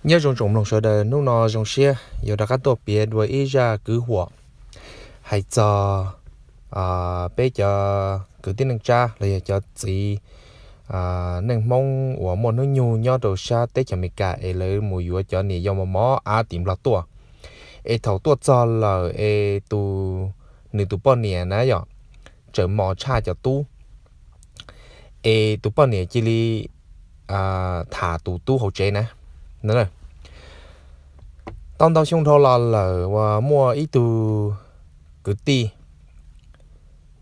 Nyob zoo tsoom mloog sawv daws, hnub no zoo siab yuav rov qab tuaj piav dua ib zaj kwv huam hais txog peb cov kwv tij neej tsa los yog cov txiv neej Hmoob uas muaj hnub nyoog nyob rau sab teb chaws Amelikas es lawv mus yuav cov niam yau mos mos ab tim Nplog tuaj. Es thaum tuaj txog lawm es tus, nws tus poj niam na yom, tseem mos tshaj cov tub, es tus poj niam cia li tham tus tub hauv tsev na. Tau ntau xyoo dhau los lawm uas muaj ib tug kwv tij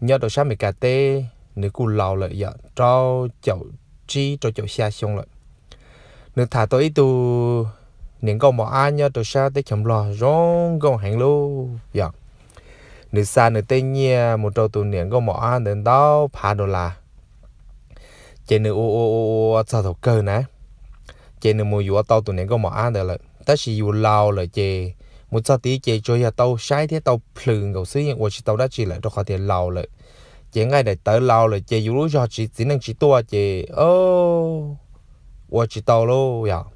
nyob rau sab Amelikas teb, nws kuj laus lawm yom, rau caum tsib rau caum xya xyoo lawm. Nws tham tau ib tug niam nkauj mos ab nyob rau sab teb chaws Nplog zoo nkauj heev lauj yom. Nws xa nws tej nyiaj mus rau tus niam nkauj mos ab ntawd ntau phav dollar. Ces nws ua ua ua ua txog thaum kawg na, ces nws mus yuav tau tus niam nkauj mos ab ntawd lawm, tab sis yus laus lawm ces mus txog tid ces tsuas yog tau saib thiab tau plhws nkaus xwb, yeej ua tsis tau dab tsi lawm rau qhov tias laus lawm. Ces nqaij daim tawv laus lawm ces yus lub zog tsis txiv neej tsis tuaj ces ua tsis tau lauj yom.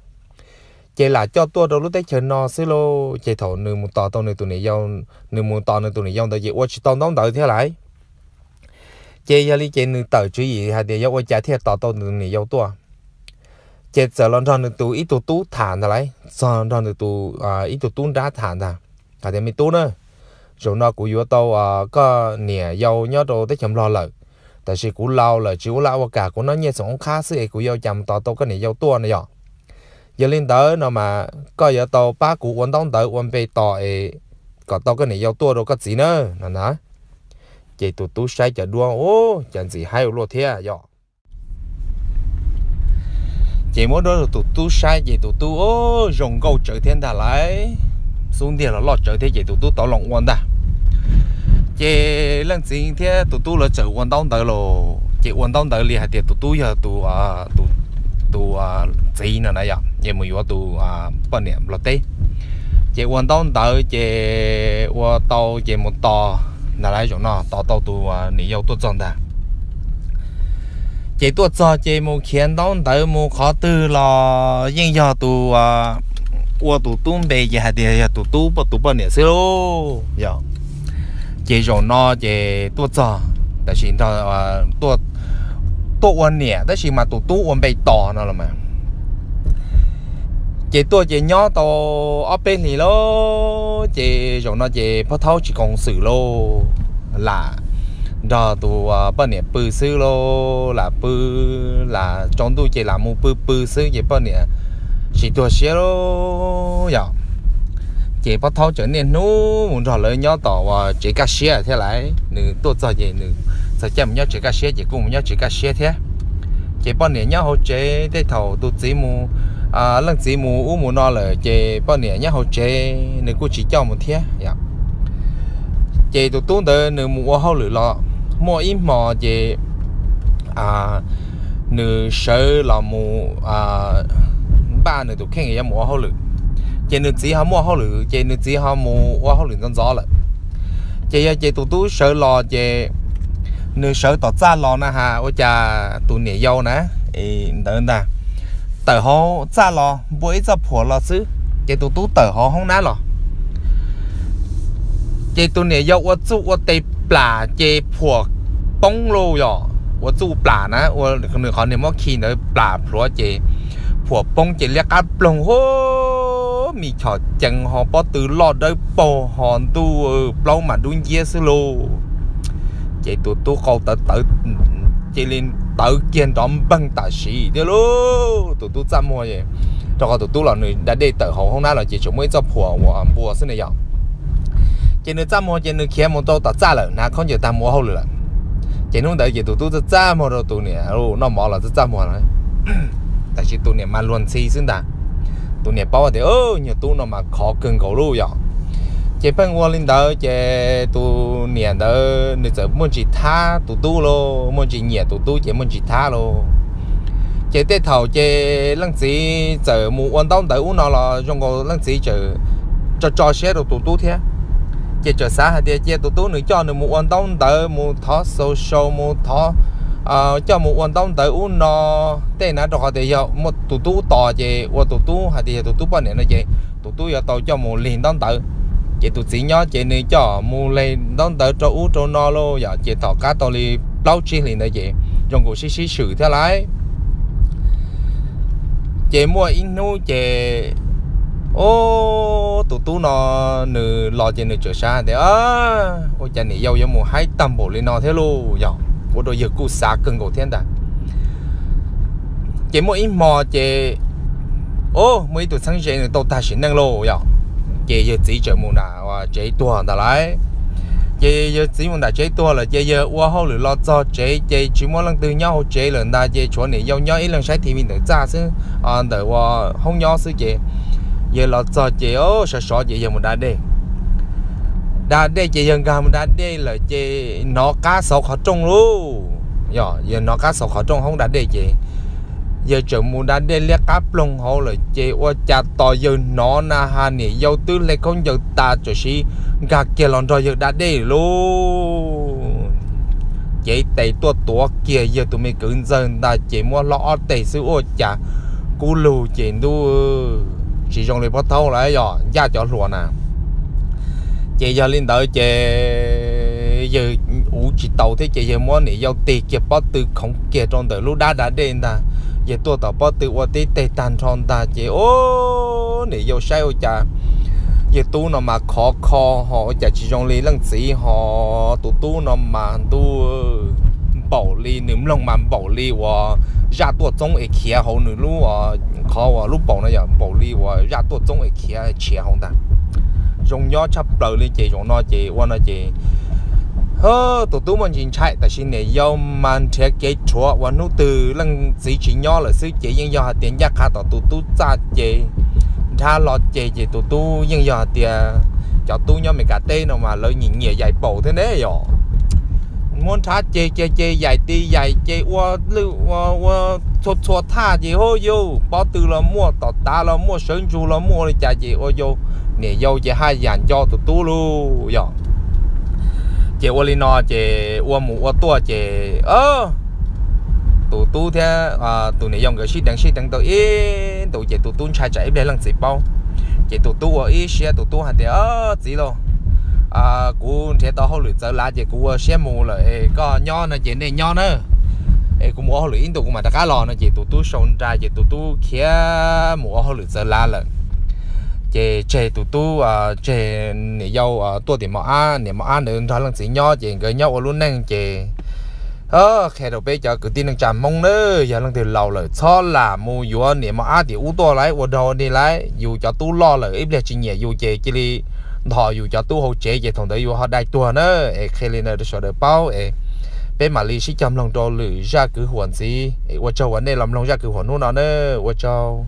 Ces lam coj tuaj rau lub teb chaws no xwb lauj. Ces thaum nws mus tos tau nws tus niam yau, nws mus tos nws tus niam yau ntawd ces ua tsis tau ntaub ntawv thiab lawm. Ces yog li ces nws tawm tswv yim hais tias yuav ua cas thiaj tos tau nws tus niam yau tuaj. Ces txawm los nrog nws tus ib tug tub tham ntag lauj, txog nrog nws tus ib tug tub nrab tham ntag, hais tias me tub na, zaum no kuv yuav tau koj niam yau nyob rau teb chaws Nplog lawm, tab sis kuv laus lawm tsis ua laj ua kam, kuv noj nyiaj txoom oob qhab xwb es kuv yuav ua cas mus tos tau koj niam yau tuaj no yom. Yog li ntawd no mas koj yuav tau pab kuv ua ntaub ntawv ua npe tos es kom tau koj niam yau tuaj rau koj txiv na no na. Ces tus tub saib cov duab, ub, cas ntxim haib ua luaj thiab yom. Ces muab duab rau tus tub saib ces tus tub, ub, zoo nkauj tsawv thiab ntag lauj, xub ntiag los loj tsawv thiab ces tus tub tau los ua ntag. Ces leej txiv thiab tus tub lawv txawm ua ntaub ntawv los, ces ua ntaub ntawv li hais tias tus tub yog tus, tus txiv no na yom, es mus yuav tus poj niam Nplog teb. Ces ua ntaub ntawv ces ua tau ces mus tos ntag lauj, zaum no tos tau tus niam yau tuaj txog ntag. Ces tuaj txog ces mus khiav ntaub ntawv mus qhov twg los yeej yog tus ua tus tub npe ces hais tias yog tus tub, tus poj niam xwb lauj yom. Ces zaum no ces tuaj txog, tab sis tuaj ua niam tab sis mas tus tub ua npe tos no los mas. Ces tuaj ces nyob tau ob peb hlis lauj, ces zaum no ces Phob Thaub tsis koom xwm lauj, lam nrog tus poj niam pw xwb lauj, lam pw, lam tsaus ntuj ces lam mus pw pw xwb ces poj niam tsis tuag siab lauj yom. Ces Phob Thaub tseem niaj hnub mus nrog lawv nyob tom uas tsev kaj siab thiab lauj, nws tuaj txog ces nws txog caij mus nyob tsev kaj siab ces kuj mus nyob tsev kaj siab thiab. Ces poj niam nyob hauv tsev, tej thaum tus txiv mus, leej txiv mus ub mus no lawm ces poj niam nyob hauv tsev nws kuj tsis coj mus thiab yom. Ces tus tub ntawd nws mus ua hauj lwm los muaj ib hmos ces nws sawv los mus npaj nws tus kheej yuav mus ua hauj lwm. Ces nws txiv ho muaj hauj lwm ces nws txiv ho mus ua hauj lwm ntxov ntxov lawm. Ces yog ces tus tub sawv los ces nws sawv tom txaj los na has ua cas tus niam yau na ntawd ntag tawm hauv txaj los npua ib txoj phuam los xwb, ces tus tub tawm hauv hoob nab los. Ces tus niam yau ua txuj ua tes plam ces phuam poob lauj yom, ua txuj plam na, nws qhov niag mob khi ntawd plam plhuav ces phuam poob ces liab qab ploog hov, me chom cees ho pob tw loj dawb paug ho ntuj plaub mas dub nciab xwb lauj. Ces tus tub qau tawv tawv, cia li tawv kiag nrov npeeg tam sim thiab lauj. Tus tub txaj muag, rau qhov tus tub los nws da dej tawm hauv hoob nab los ces tseem muaj ib txoj phuam uas npua xwb na yom. Ces nws txaj muag ces nws khiav mus rau tom txaj lawm, hnav khaub ncaws tag mus ua hauj lwm lawm. Ces hnub ntawd ces tus tub txaj txaj muag rau tus niam, noj mov los txaj txaj muag lawm, tab sis tus niam mas luag ntxhi xwb ntag. Tus niam paub tias nyuag tub no mas khov kawg nkaus lauj yom. Ces pheej ua li ntawd ces tus niam ntawd nws txawm muaj ntsis thab tus tub lauj, muaj ntsis nyiam tus tub ces muaj ntsis thab lauj. Ces tej thaum ces leej txiv txawm mus ua ntaub ntawv ub no los zoo nkaus leej txiv txawm tso tso siab rau tus tub thiab. Ces txawm xav hais tias cia tus tub nws coj nws mus ua ntaub ntawv, mus thov xau sau, mus thov coj mus ua ntaub ntawv ub no tej na, rau qhov tias yog muaj tus tub tos ces ua tus tub hais tias yog tus tub poj niam no ces tus tub yuav tau coj mus lig ntaub ntawv. Ces tus txiv nyob ces nws coj mus lig ntaub ntawv rau ub rau no lauj yom, ces tom qab tau li plaub tsib hlis ntawd ces zoo nkaus sib sib swm thiab lauj. Ces muaj ib hnub ces, o, tus tub no nws los ces nws txawm xav tias, ua cas niam yau yuav mus haib tag npaum li no thiab lauj yog, ua rau yawg kuj xav kawg nkaus thiab ntag. Ces muaj ib hmo ces, o, muaj ib tug txheeb ze nws tau tag sim neej lauj yog, ces yawg txiv txawm mus nram tsev tuag ntag lauj. Ces yawg txiv mus nram tsev tuag lawm ces yawg ua hauj lwm los txog tsev ces tsis muaj leej twg nyob hauv tsev lawm ntag, ces tshuav niam yau nyob ib leeg saib T V ntawm txaj xwb, ntawm uas hoob nyob xwb. Ces yawg los txog ces, o, sov sov ces yawg mus da dej. Da dej ces yawg nkag mus da dej lawm ces hnov qab xauv qhov rooj lauj yog, yawg hnov qab xauv qhov rooj hoob da dej ces yawg txawm mus da dej liab qab ploog hauv lawm ces ua cas tos yawg hnov na has niam yau twb hle khaub ncaws tas txawm siv nkag kiag los nrog yawg da dej lauj. Cev tes tuaj tuav kiag yawg tus me kwv ntxawg ntag ces muab hlob ob teg xwb ua cas kub lug ces ntuj, tsis zoo li pob thaub lawm yog ncaj cov hluas na. Ces yog li ntawd ces yawg uv tsis taus thiab ces yawg muab niam yau tig kiag pob tw khoov kiag rau ntawm lub dab da dej ntag. Yawg tuaj tom pob tw ua tib teg tag nrho ntag ces, o, niam yau saib ua cas yawg tub no mas khov kho ho ua cas tsis zoo li leej txiv ho, tus tub no mas ntuj, npaum li nws mloog mas npaum li uas zaj tuaj txoob es khiav hauv nws lub, qhov uas lub paum no yog npaum li uas zaj tuaj txoob es khiav tshiav hauv ntag. Zoo nyob tshaj plaws li ces zaum no ces ua no ces tus tub muaj ntsis ntshai tab sis niam yau mas nrhiav kev rhuav uas hnub twg leej txiv tsis nyob lawm xwb ces yeej yog hais tias ncaj qha tom tus tub txaj ces nrhab hlo ces ces tus tub yeej yog hais tias cov tub nyob Meskas teb no mas lawv nyiam nyiam yaim paum thiab ne yom. Muab nrhab ces ces ces yaim ti yaim ces ua lwj ua txhua txhua thaj ces hu yuj pob tw los muaj, tom tav los muaj, sawv ntsug los muaj, ua li cas ces ua yau, niam yau ces haj yam nco tus tub lauj yom. Ces ua li no ces ua mus ua tuaj ces tus tub thiab tus niam yau nkawd sib deev sib deev tau ib ntus ces tus tub ntshai tsam ib pliag leej txiv paub. Ces tus tub ua ib siab, tus tub hais tias, txiv lauj, kuv nrhiav tau hauj lwm txawv lav ces kuv ua siab mus lawm es koj nyob no ces nej nyob na, es kuv mus ua hauj lwm ib ntus kuv mam rov qab los no ces tus tub sau nra ces tus tub khiav mus ua hauj lwm txawv lav lawm. Ces tseg tus tub, tseg niam yau tuaj tim mos ab, niam mos ab ntawd nrog leej txiv nyob ces nkawd nyob ua lub neej ces qhia rau peb cov kwv tij neej tsa Hmoob na, yog leej twg laus lawm txhob lam mus yuav niam mos ab tim ub tuaj lawm ua dog ua dig lawm, yus cov tub loj lawm ib pliag tsis nyiam yus ces cia li nthos yus cov tub hauv tsev ces thaum ntawd yus ho dai tuag na. Es qhia li ntawd rau sawv daws paub es peb mam li sib cog mloog rau lwm zaj kwv huam ntxiv. Es ua tsaug uas nej los mloog zaj kwv huam hnub no na, ua tsaug.